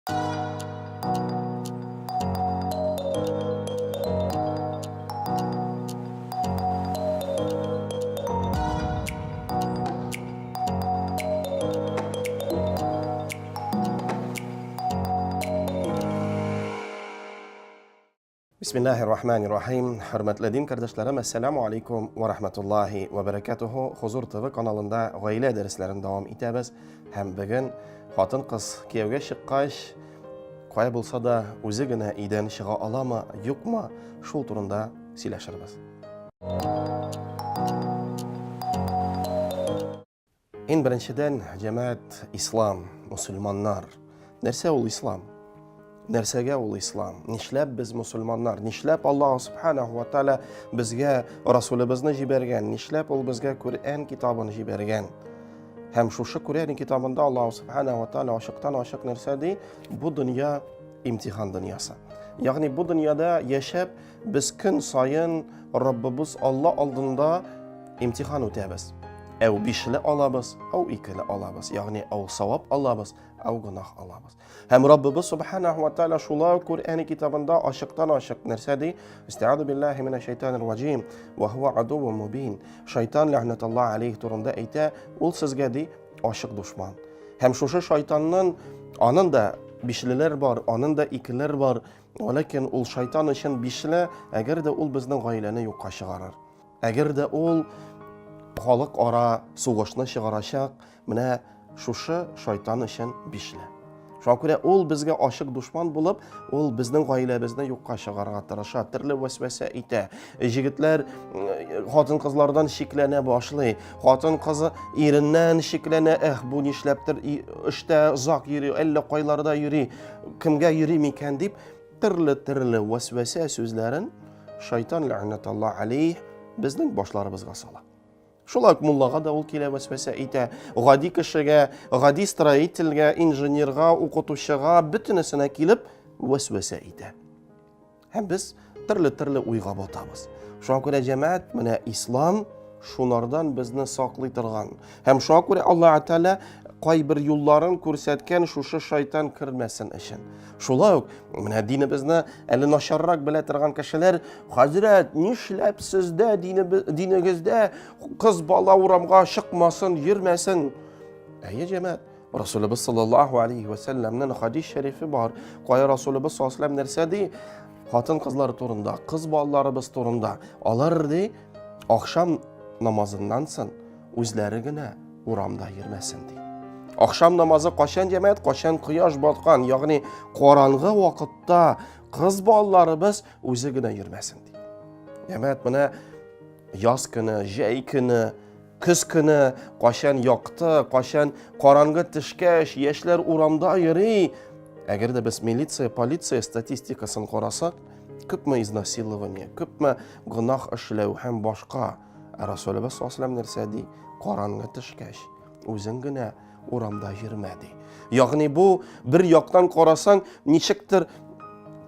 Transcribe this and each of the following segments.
Бисмиллахи рахмани рахим. Хөрмәтле дин кардәшләрем, ассаламу алейкум ва рахматуллахи ва баракатуху. Хузур ТВ каналында гаилә дәресләрен дәвам итәбез. Һәм бүген хатын-кыз кияүгә чыккач, кая булса да үзе генә өйдән чыга аламы, юкмы, шул турында сөйләшербез. Иң беренчедән, җәмәгать, ислам, мусульманнар. Нәрсә ул ислам? Нәрсәгә ул ислам? Нишләп без мусульманнар? Нишләп Аллаһ субханаху ва тааля безгә Расулыбызны җибәргән? Нишләп ул безгә Коръән китабын җибәргән? Һәм шушы Коръән китабында Аллаһ субханаху ва тааля ачыктан-ачык нәрсә ди? Бу дөнья имтихан дөньясы. Ягъни бу дөньяда яшәп, Без көн саен Раббыбыз Алла алдында имтихан үтәбез. Әү бишле алабыз, әү икеле алабыз. Ягъни әү савап алабыз, әү гөнаһ алабыз. Һәм Раббыбыз субханаху ва тааля шулай ук Коръән китабында ачыктан-ачык нәрсә ди? Истиаду биллахи минәш шайтанир раҗим, ва хуа адуввун мубин. Шайтан ләгънәтуллаһ алейх турында әйтә, ул сезгә ди, ачык дошман. Һәм шушы шайтаннан анын да бишлеләр бар, анын да икеләр бар. Ләкин ул шайтан өчен бишле, әгәр дә ул безнең гаиләне юкка чыгарыр. Әгәр дә ул халык ара сугышны чыгарачак, менә шушы шайтан өчен бишле. Шуңа күрә ул безгә ачык душман булып, ул безнең гаиләбезне юкка чыгарырга тырыша, төрле вәсвәсә итә. Җегетләр хатын-кызлардан шикләнә башлый. Хатын-кызы иреннән шикләнә, эх, бу нишләптер эштә озак йөри, әллә кайларда йөри. Кемгә йөри микән дип, төрле-төрле вәсвәсә сүзләрен шайтан ләгънәталлаһ алейх безнең башларыбызга сала. Шулай ук муллага да ул килә вәсвәсә итә. Гади кешегә, гади строительгә, инженерга, укытучыга, бөтенесенә килеп вәсвәсә итә. Һәм без төрле-төрле уйга батабыз. Шуңа күрә җәмәгать, менә ислам шунардан безне саклый торган. Һәм шуңа күрә Аллаһ Тәгалә кайбер юлларын күрсәткән шушы шайтан кермәсен өчен. Шулай ук менә динебезне әле начаррак белә торган кешеләр, хәзрәт, нишләп сездә динегездә кыз бала урамга чыкмасын, йөрмәсен? Әйе, җәмәгать, Расулыбыз саллаллаху алейхи ва сәлләмнең хадис шәрифе бар. Кая Расулыбыз саллаллаху алейхи нәрсә ди? Хатын-кызлар турында, кыз балаларыбыз турында. Алар ди, ахшам намазыннан соң үзләре генә урамда йөрмәсен ди. Ахшам намазы кайчан җәмәгать, кайчан кояш баткан, ягъни караңгы вакытта кыз балаларыбыз үзе генә йөрмәсен ди. Җәмәгать, менә яз көне, җәй көне, Көз көне кайчан якты, кайчан караңгы төшкәч, яшьләр урамда йөри. Әгәр дә без милиция, полиция статистикасын карасак, күпме изнасилование, күпме гөнаһ эшләү һәм башка. Ә Расулыбыз саллаллаху нәрсә ди? Караңгы төшкәч, үзең генә урамда йөрмә ди. Ягъни бу бер яктан карасаң, ничектер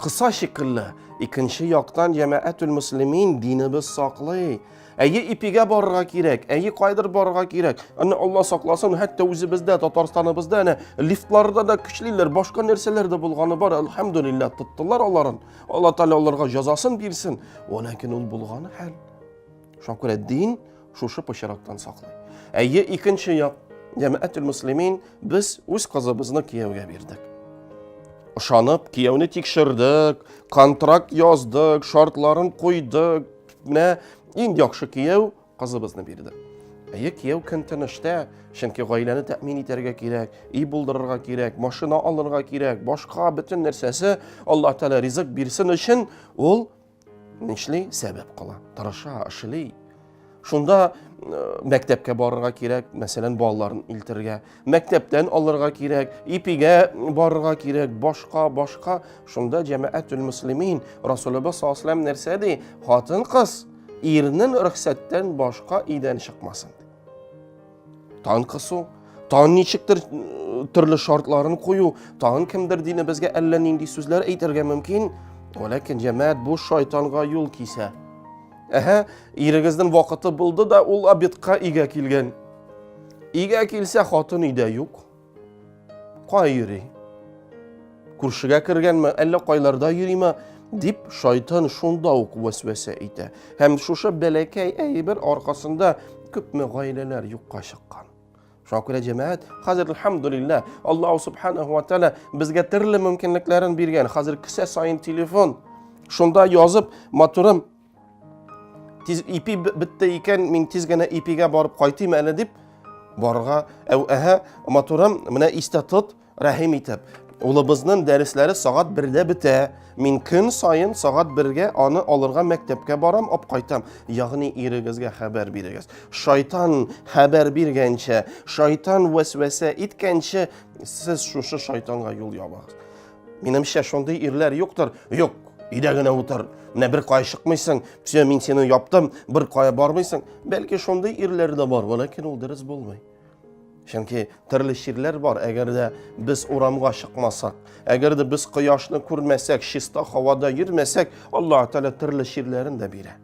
кыса шикелле, икенче яктан җәмәгатүл мөслимин динебез саклый. Әйе, ипигә барырга кирәк, әйе, кайдыр барырга кирәк. Аны Алла сакласын, хәтта үзебездә, Татарстаныбызда әнә лифтларда да көчлиләр, башка нәрсәләр дә булганы бар. Әлхәмдүлилләһ, тоттылар аларын. Алла Тәгалә аларга җәзасын бирсен. Ләкин ул булган хәл. Шуңа күрә дин шушы пычрактан саклый. Әйе, икенче як, җәмәгатүл муслимин, без үз кызыбызны кияүгә бирдек. Ышанып, кияүне тикшердек, контракт яздык, шартларын куйдык. Менә иң яхшы кияү кызыбызны бирде. Әйе, кияү көн-төн эштә, чөнки гаиләне тәэмин итәргә кирәк, өй булдырырга кирәк, машина алырга кирәк, башка бөтен нәрсәсе Аллаһ Тәгалә ризык бирсен өчен ул нишли? Сәбәп кыла, тырыша, эшли. Шунда э, мәктәпкә барырга кирәк, мәсәлән, балаларын илтергә, мәктәптән алырга кирәк, ипигә барырга кирәк, башка, башка. Шунда җәмәгатүл муслимин, Расулыбыз саллаллаху алейһи нәрсә ди? Хатын-кыз ирнең рөхсәттән башка өйдән чыкмасын. Тан кысу, тан ничектер э, төрле шартларын кую, тагын кемдер динебезгә әллә нинди сүзләр әйтергә мөмкин. Ләкин җәмәгать бу шайтанга юл кисә. Әһә, ирегезнең вакыты булды да, ул обедка өйгә килгән. Өйгә килсә, хатын өйдә юк. Кая йөри? Күршегә кергәнме, әллә кайларда йөриме? дип шайтан шунда ук вәсвәсә итә. Һәм шушы бәләкәй әйбер аркасында күпме гаиләләр юкка чыккан. Шуңа күрә җәмәгать, хәзер әлхәмдүлилләһ, Аллаһу субханаһу ва тааля безгә төрле мөмкинлекләрен биргән. Хәзер кесә саен телефон. Шунда язып, матурым, тиз ипи бетте икән, мин тиз генә ипигә барып кайтыйм әле дип барырга, әү, әһә, матурым, менә истә тот, Рәхим итеп, улыбызның дәресләре сәгать бердә бетә. Мин көн саен сәгать бергә аны алырга мәктәпкә барам, ап кайтам. Ягъни ирегезгә хәбәр бирегез. Шайтан хәбәр биргәнчә, шайтан вәсвәсә иткәнче, сез шушы шайтанга юл ябыгыз. Минемчә, шундый ирләр юктыр. Юк, өйдә генә утыр. Менә бер кая чыкмыйсың, все, мин сине яптым, бер кая бармыйсың. Бәлки шундый ирләр дә бар, ләкин ул дөрес булмый. Чөнки төрле чирләр бар, әгәр дә без урамга чыкмасак, әгәр дә без кояшны күрмәсәк, чиста һавада йөрмәсәк, Аллаһ Тәгалә төрле чирләрен дә бирә.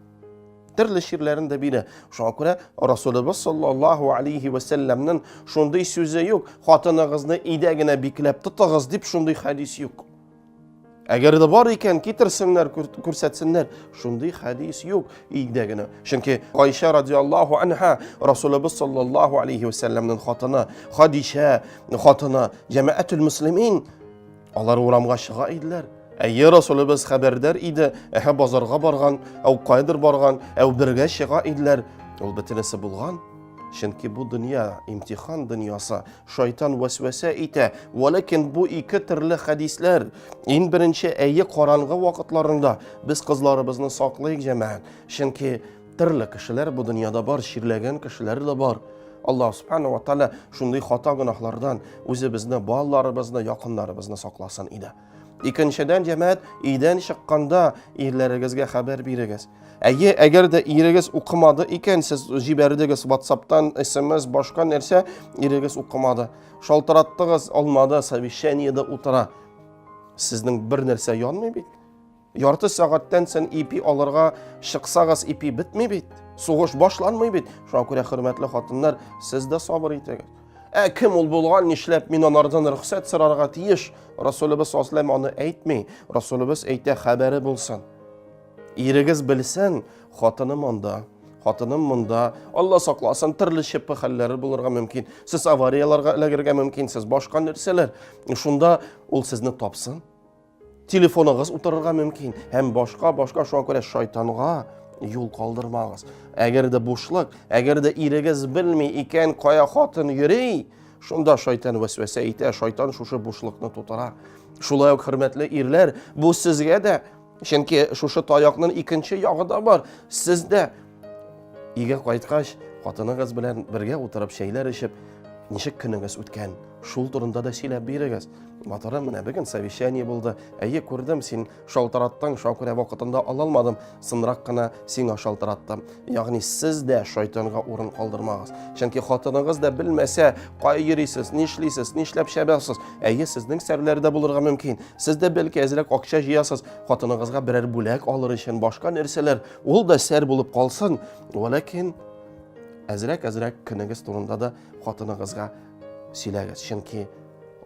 Төрле чирләрен дә бирә. Шуңа күрә Расулыбыз саллаллаһу алейхи ва сәлләмнең шундый сүзе юк, хатыныгызны өйдә генә бикләп тотыгыз дип шундый хәдис юк. Әгәр дә бар икән, китерсеннәр, күрсәтсеннәр. Шундый хәдис юк өйдә генә. Чөнки Айша радиаллаһу анха Расулыбыз саллаллаһу алейхи ва сәлләмнең хатыны, Хадичә хатыны, җәмәгатүл муслимин алар урамга чыга иделәр. Әйе, Расулыбыз хәбәрдар иде, әһә базарга барган, әү кайдыр барган, әү бергә чыга иделәр. Ул бөтенесе булган. Чөнки бу дөнья имтихан дөньясы, шайтан вәсвәсә итә. Вәләкин бу ике төрле хәдисләр. Иң беренче әйе караңгы вакытларында без кызларыбызны саклыйк, җәмәгать. Чөнки төрле кешеләр бу дөньяда бар, чирләгән кешеләр дә бар. Аллаһ субхана ва тааля шундый хата гөнаһлардан үзебезне, балаларыбызны, якыннарыбызны сакласын иде. Икенчедән, җәмәгать, өйдән чыкканда ирләрегезгә хәбәр бирегез. Әйе, әгәр дә ирегез укымады икән, сез җибәрдегез WhatsApp-тан SMS, башка нәрсә, ирегез укымады. Шалтыраттыгыз, алмады, совещаниедә утыра. Сезнең бер нәрсә янмый бит. Ярты сәгатьтән сен ипи алырга чыксагыз, ипи бетми бит. Сугыш башланмый бит. Шуңа күрә, хөрмәтле хатыннар, сез дә сабыр итегез. Ә кем ул булган, нишләп мин анардан рөхсәт сорарга тиеш? Расулыбыз саллаллаху аны әйтми. Расулыбыз әйтә, хәбәре булсын. Ирегез белсен, хатыным анда, хатыным монда. Алла сакласын, төрле чепе хәлләре булырга мөмкин. Сез аварияләргә эләгергә мөмкинсез, башка нәрсәләр. Шунда ул сезне тапсын. Телефоныгыз утырырга мөмкин һәм башка башка шуңа күрә шайтанга юл калдырмагыз. Әгәр дә бушлык, әгәр дә ирегез белми икән, кая хатын йөри, шунда шайтан вәсвәсә итә, шайтан шушы бушлыкны тутыра. Шулай ук хөрмәтле ирләр, бу сезгә дә, чөнки шушы таякның икенче ягы да бар. Сез дә өйгә кайткач, хатыныгыз белән бергә утырып чәйләр эчеп, ничек көнегез үткән, шул турында да сөйләп бирегез. Батырым, менә бүген совещание булды. Әйе, күрдем, син шалтыраттың, шуңа күрә вакытында ала алмадым. Сынрак кына сиңа шалтыраттым. Ягъни сез дә шайтанга урын калдырмагыз. Чөнки хатыныгыз да белмәсә, кая йөрисез, нишлисез, нишләп чабасыз. Әйе, сезнең сәрләр дә булырга мөмкин. Сез дә бәлки әзрәк акча җыясыз, хатыныгызга берәр бүләк алыр өчен башка нәрсәләр. Ул да сәр булып калсын. Вәләкин әзрәк-әзрәк көнегез турында да хатыныгызга сөйләгез. Чөнки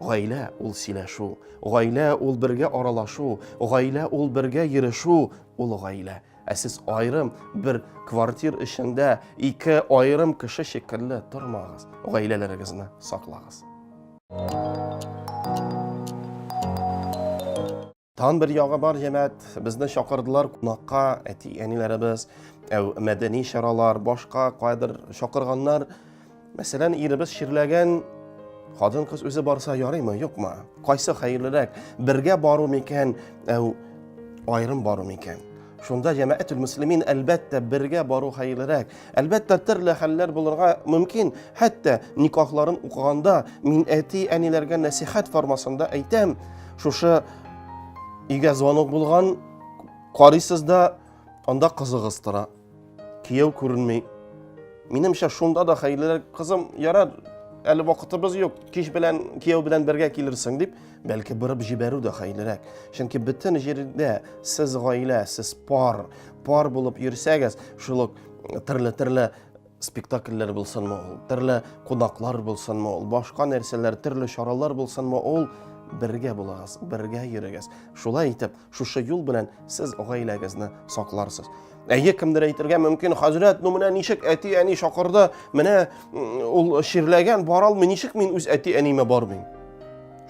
Гаилә ул сөйләшү, гаилә ул бергә аралашу, гаилә ул бергә йөрешү, ул гаилә. Ә сез аерым бер квартир эчендә ике аерым кеше шикелле тормагыз. Гаиләләрегезне саклагыз. Тагын бер ягы бар, җәмәгать, безне чакырдылар кунакка, әти-әниләребез, әү мәдәни чаралар, башка кайдыр чакырганнар. Мәсәлән, иребез чирләгән, хатын-кыз үзе барса ярыймы, юкмы? Кайсы хәерлерәк? Бергә бару микән, әү аерым бару микән? Шунда җәмәгатүл мөслимин, әлбәттә, бергә бару хәерлерәк. Әлбәттә, төрле хәлләр булырга мөмкин. Хәтта никахларын укыганда мин әти-әниләргә нәсихәт формасында әйтәм, шушы өйгә звонок булган, карыйсыз да, анда кызыгыз тора. Кияү күренми. Минемчә, шунда да хәерлерәк, кызым, ярар, әле вакытыбыз юк, кич белән кияү белән бергә килерсең дип, бәлки борып җибәрү дә хәерлерәк. Чөнки бөтен җирдә сез гаилә, сез пар, пар булып йөрсәгез, шул ук төрле-төрле спектакльләр булсынмы ул, төрле кунаклар булсынмы ул, башка нәрсәләр, төрле чаралар булсынмы ул, бергә булыгыз, бергә йөрегез. Шулай итеп, шушы юл белән сез гаиләгезне сакларсыз. Әйе, кемдер әйтергә мөмкин, хәзрәт, ну менә ничек әти-әни чакырды, менә ул чирләгән, бара алмый, ничек мин үз әти-әниемә бармыйм?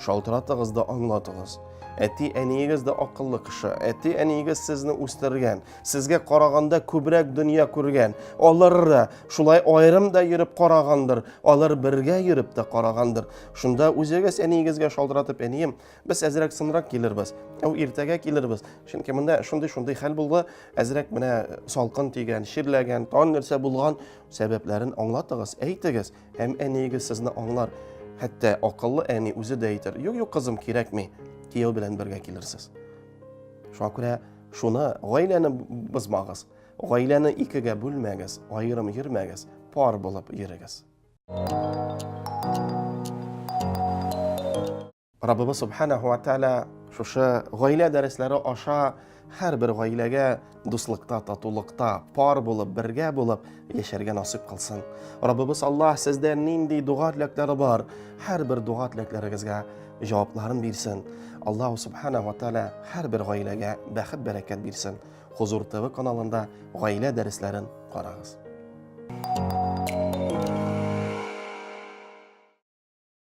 Шалтыратыгыз да аңлатыгыз. Әти-әниегез дә акыллы кеше. Әти-әниегез сезне үстергән, сезгә караганда күбрәк дөнья күргән. Алар да шулай аерым да йөреп карагандыр, алар бергә йөреп тә карагандыр. Шунда үзегез әниегезгә шалтыратып, әнием, Без әзрәк соңрак килербез. Әү иртәгә килербез. Чөнки монда шундый-шундый хәл булды. Әзрәк менә салкын тигән, чирләгән, тагын нәрсә булган сәбәпләрен аңлатыгыз, әйтегез. Һәм әниегез сезне аңлар. Хәтта акыллы әни үзе дә әйтер. Юк, юк, кызым, кирәкми. Кияү белән бергә килерсез. Шуңа күрә шуны гаиләне бозмагыз. Гаиләне икегә бүлмәгез, аерым йөрмәгез, пар булып йөрегез. Раббыбыз Субханаху ва Тааля шушы гаилә дәресләре аша һәрбер гаиләгә дуслыкта, татулыкта, пар булып, бергә булып яшәргә насыйп кылсын. Раббыбыз Аллаһ сездә нинди дога теләкләре бар, һәрбер дога теләкләрегезгә җавапларын бирсен. Аллаһу Субханаху ва Тааля һәрбер гаиләгә бәхет, бәрәкәт бирсен. Хузур ТВ каналында гаилә дәресләрен карагыз.